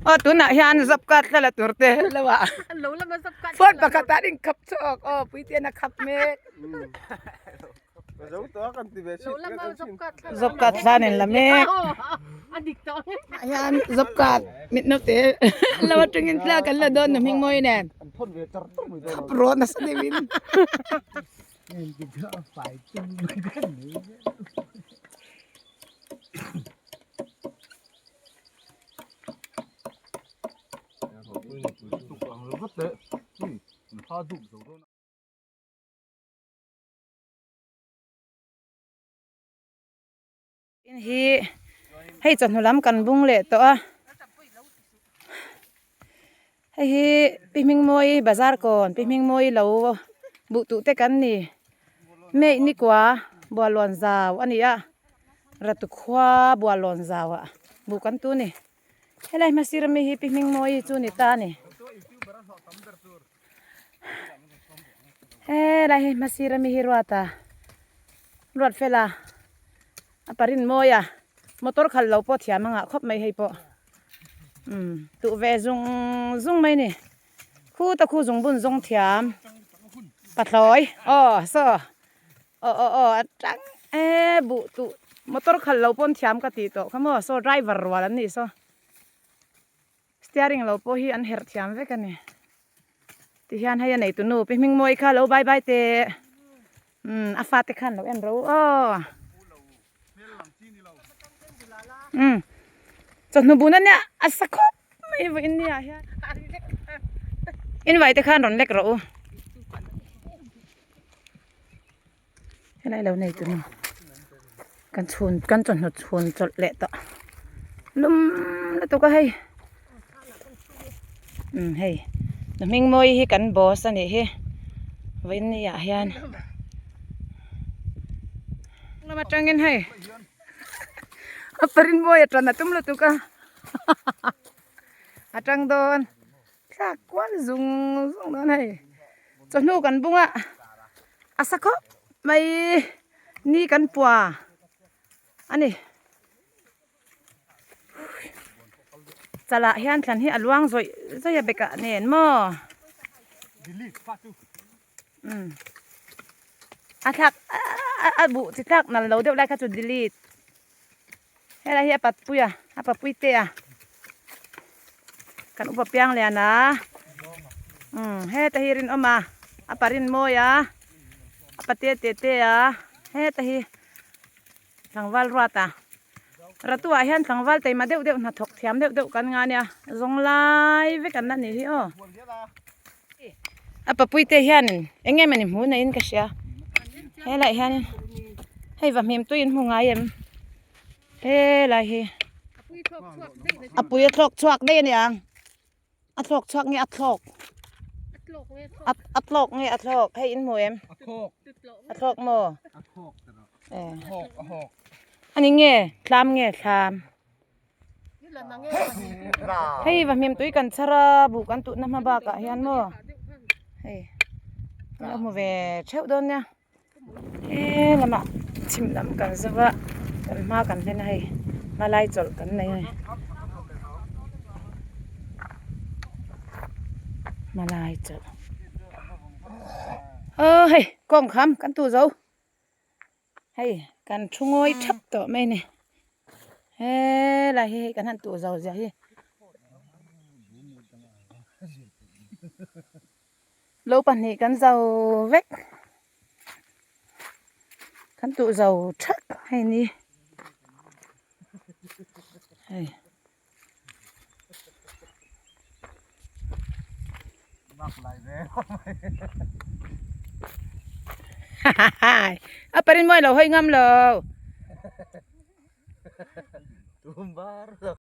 Aw tunah hian zap card thla la tur te lo ah phone pakhat ah an inkhap chhuak aw puite'n a khap mek. Zap card thla an inla mek. Ah hian zap card mit naute lo atangin thla kan la dawn ni hming mawi nen khap rawh nasa deuhin. Hi hei chawhnu lam kan bung leh tawh a hei hi pi Hmingmawi bazar kawn pi Hmingmawi lo buh tuh te kan ni May nikua Bualawn zau a ni a Ratu khua Bualawn zau ah buh kan tu ni helai hmasir ami hi pi Hmingmawi chu ni ta a ni helai hi hmasir ami hi ruata ruat fela a parin mawi a motor khalh lo pawh thiam a ngah khawp mai hei pawh umm tuh ve zung zung mai a ni khuta khu zung bun zawng thiam pathlawi aw saw. Aw aw aw a tang e buh tuh motor khalh lo pawn thiam ka tih tawh kha maw saw driver rual an nih saw steering lo pawh hi an herh thiam vek a ni tihian hei a nei tunu pi hming mawi kha lo bye bye teh umm a fate khan lo en ro aw umm chawhnu bun ania a sa khawp mai vawiin nia hian in vai te khan rawn lek rawh u. Helai lo nei tunu kan chhun kan chawhnu chhun chawlh leh tawh lum lutuk a hei umm hei nu hming mawi hi kan boss a nih hi vawiin ni ah hian lam atangin hei a parin mawi a tan a tum lutuk a a tang dawn. Thlak kual zung zung dawn hei chawhnu kan bung a a sa khawp mai ni kan pua a ni chalah hian thlan hi a luang zawih zawih a bekah nen maw umm a thlak a buh chi thlak nal lo deuh lai kha chu delete. Helai hi a patpui a a papui te a kan upa piang lian a umm heta hi rinawm a a pa rinmawi a a pa te te te a heta hi tlangval ruat a ratu ah hian tlangval taima deuh deuh hnathawk thiam deuh deuh kan nga nia zawng lai vek an la nih hi aw a papui te hianin eng nge mawni hmuh neiin ka hria helaiah hianin hei va hmim tui in hmu ngai em helai hi a pui a thlawk chhuak daih a ni ang a thlawk chhuak nge a thlawk a thlawk nge a thlawk hei in hmu em a thlawk maw a ni nge thlam nge thlam. Hei va hmim tui kan chhar a buh kan tuhna hma bakah hian maw hei kan lo hmu ve theuh dawn nia he lamah chhim lam kan zo va kan hma kan hlen a hei hma lai chawlh kan nei a ni hma lai chawlh aw hei kawng kham kan tu zo. Hei kan thu ngawi thap tawh mai a ni helai hi hei kan han tuh zo zia hi lo pahnih kan zo vek kan tuh zo thak hei ni hei. A parin mawi lo hawi ngam lo.